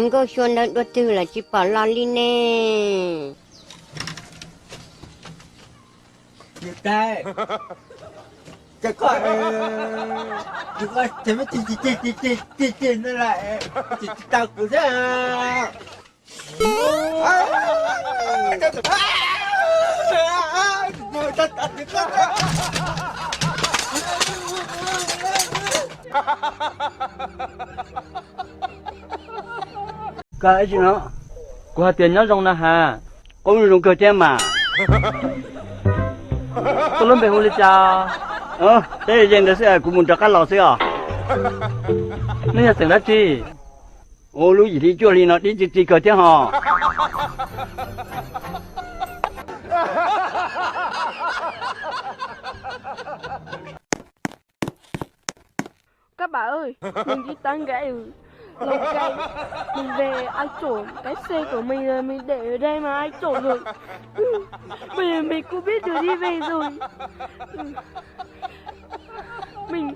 Nkauj Xyua ntawd dua twg lawm tsis pom los li ne? Koj ib tsi no, kuv hais tias nyob zoo na has, qub zoo kawg thiab mas. Koj lub npe hu li cas? Peb yeej ntawd xwb, kuv mus rov qab los xwb os. Nej yog xeem dab tsi? Ua lub yim hli cuaj hli no dib tsi tsi kawg thiab hos. Các bạn ơi, mình đi tán gái ở Lào Cai, mình về ai trộm cái xe của mình rồi mình để ở đây mà ai trộm rồi. Bây giờ mình cũng biết đường đi về rồi. Mình, mình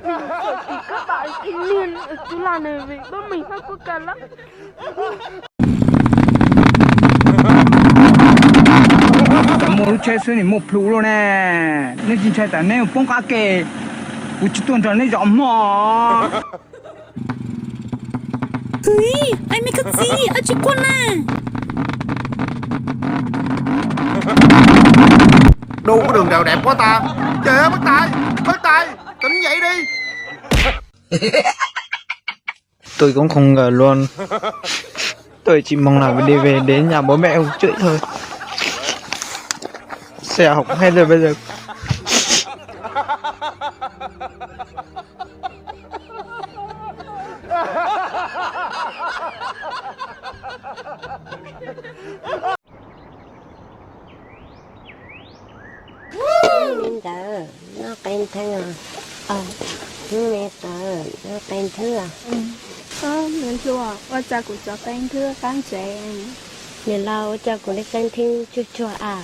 sợ thì các bạn thanh niên ở Chu Lan này về bắt mình hắc quốc can lắm. Tam muaj lub tsheb xwb nim muaj plhu luaj ne. Nej tsis ntshai tas neb poob qab ke, kuv tsis tuaj nrog neb zov mog. Ui, ai me koj txiv, ab tsis quaj na. Đâu có đường nào đẹp quá ta. Trời ơi, bác Tài, bác Tài, tỉnh dậy đi. Tôi cũng không ngờ luôn. Tôi chỉ mong là đi về đến nhà bố mẹ không chửi thôi. Xe học hết rồi bây giờ. Li ntawd noj qee theeb os. Hnub me tawv noj qee thwb os. Ua cas kuv cov qee thwb qab ntsev. Niam laus, ua cas kuv li qee thwb tsuag tsuag a?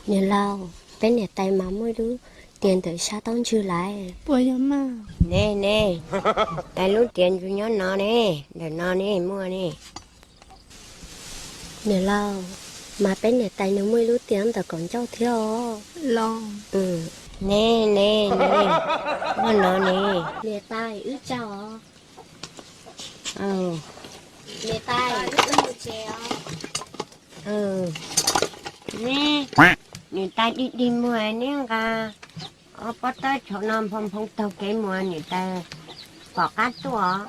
Niam laus, peb niam tais mas muaj ib lub tias ntawm sab taub ntswg lawm. Puas yog mas? Ne ne, tais lub tias ntswg nyob no ne, ntawm no ne muaj ne. Niam laus, mas peb niam tais nws muaj ib lub tias ntawm kaum ncauj thiab os. Los. Ne ne ne, muaj no ne. Niam tais, wb tsaug os. Niam tais, wb mus tsev os. Ne, niam tais dig dig muag neb nqa ob pob tawb tshauv no nphoo nphoo taug kev mus, niam tais pom qab tuaj.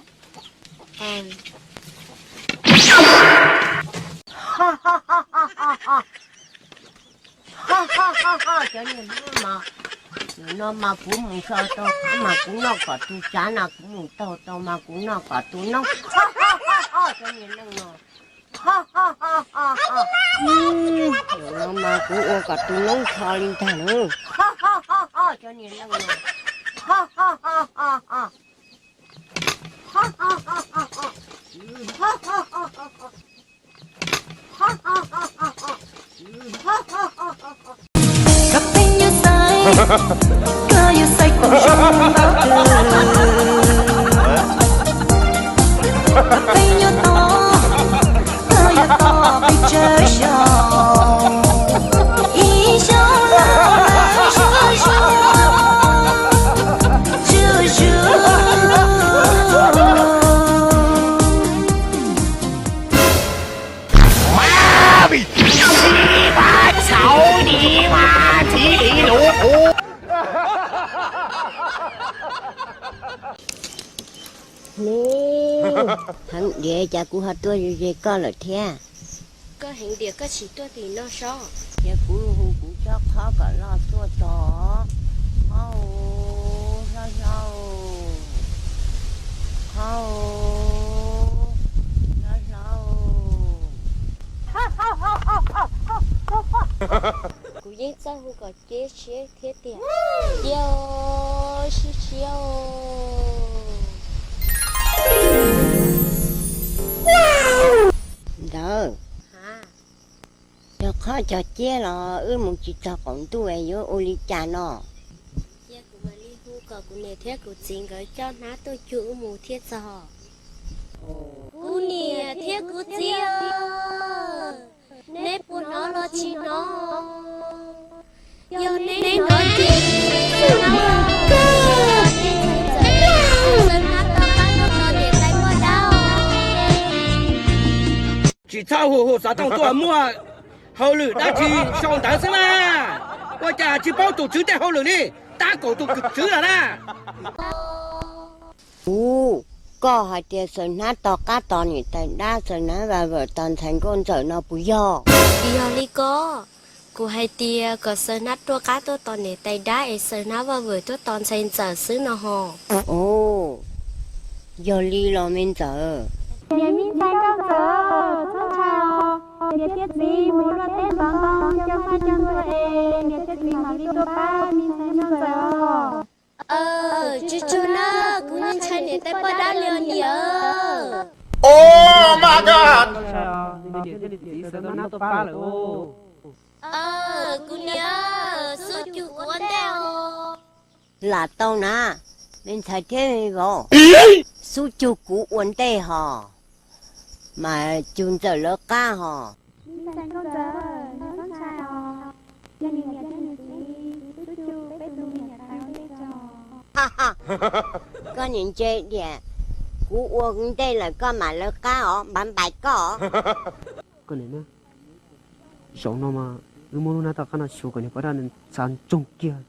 Cov niag hlub mas, nim no mas kuv mus so tau qab mas kuv noj kom tus tsav na, kuv mus taug tau mas kuv noj kom tus noob. Cov niag neeg no, nim no mas kuv ua kom tus noob tsho li ntag lauj. Cov niag neeg no. Koj pheej yuav xaiv, koj yuav xaiv kuv zoo npaum twg. Koj pheej yuav tos, koj yuav tos pes tsawg zaus. Ib zaug los lawm zuj zus, zuj zus. Má, txiv, txiv, txiv, txiv, txiv, txiv, txiv, txiv, txiv, txiv, Neb, heev diam cas kuv ho tuaj ze ze koj lawm thiab. Koj heev diam koj tsis tuaj tim no sob. Ces kuv hu kuv tsob qhob kom loj tuaj tso. Qhob, hlob hlob, qhob, hlob hlob. Kuv yeej txawj hu kom ceb siab thiab tiag. Cia siab siab. Ntawd, cov qhob cov ciab los wb mus tsis txog qaum ntuj es yuav ua li cas no? Cia kuv mam li hu kom kuv niam thiab kuv txiv nkawd coj hnab tuaj cuag wb mus thiaj txog. Kuv niam thiab kuv txiv, neb puas hnov los tsis hnov? Yog neb hnov ces xaws hnab, xaws hnab tom qab tuaj tos niam tais poj dab os. Tsis txhob hu hu xov tooj tuaj, muaj hauj lwm dab tsi sau ntawv xwb mas. Ua cas tsis paub tus tswv tej hauj lwm li, tab kaum tus kwv tswv lawm na. Ub, koj hais tias xaws hnab tom qab tos niam tais dab, xaws hnab vaj vawm tos ntxhais nkauj ntxawm no puas yog? Tsis yog li ko, kuv hais tias kom xaws hnab rau qab tuaj tos niam tais dab es xaws hnab vaj vawm tuaj tos ntxhais ntxawm xwb no ho. Ov, yog li los me ntxawm. Niam me ntxhais nkauj ntxawm, txhob ntshai os. Niam thiab txiv mus luaj teb ntov ntoo coj faj coj ntxhua es niam thiab txiv mam li tuaj pab me ntxhais nkauj ntxawm os. Tsis tshua na, kuv yeej ntshai niam tais poj dab li os niam. Oh my God! Kuv niam, xub cug kuv ua ntej os. Lam tau na, me ntxhais thiab me vauv, xub cug kuv ua ntej hos, mas cug ntxawm lawv qab hos. Koj niam ntse diam, kuv ua ntej lawm koj mam lawv qab os, npav npais koj. Zaum no mas wb muab lub hnab tom qab no xyuas kom niam poj dab nws xav ntsoog kiag.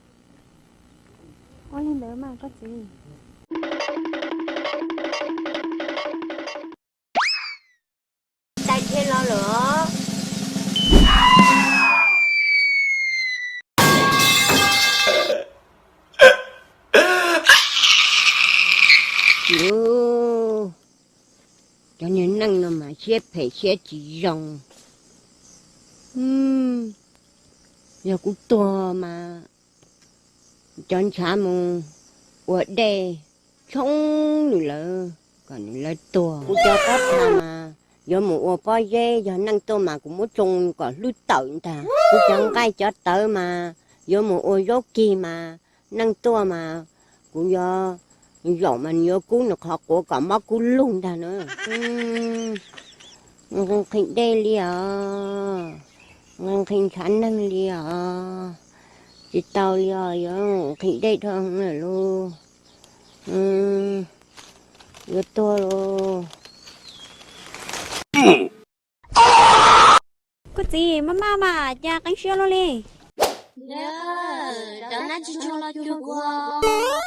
Ua li ntawd mas koj txiv. Tais thiaj los lawm. Cov niag neej no mas siab phem siab tsis zoo. Yog kuv tuag mas cov ntshav mus ua dej tshoob nws lawv kom nws lawv tuag. Kuv cov pob txha mas yuav mus ua pob zeb, yog neej tuaj mas kuv muab tsoo kom hlwb tawm ntag. Kuv cov nqaij cov tawv mas yuav mus ua zaub kig mas neej tuaj mas kuv yuav zaum mas nws yuav kub nws qhov quav kom mob kub lug ntag na. Nqhis dej li os, nqhis ntshav neeg li os, tsis tau li os, yuav nqhis dej dhau lawm lauj, yuav tuag lauj. Kuv txiv, maj maj mas cas qeeb siab luaj li. Cov nab tsis ntshua los cuag kuv.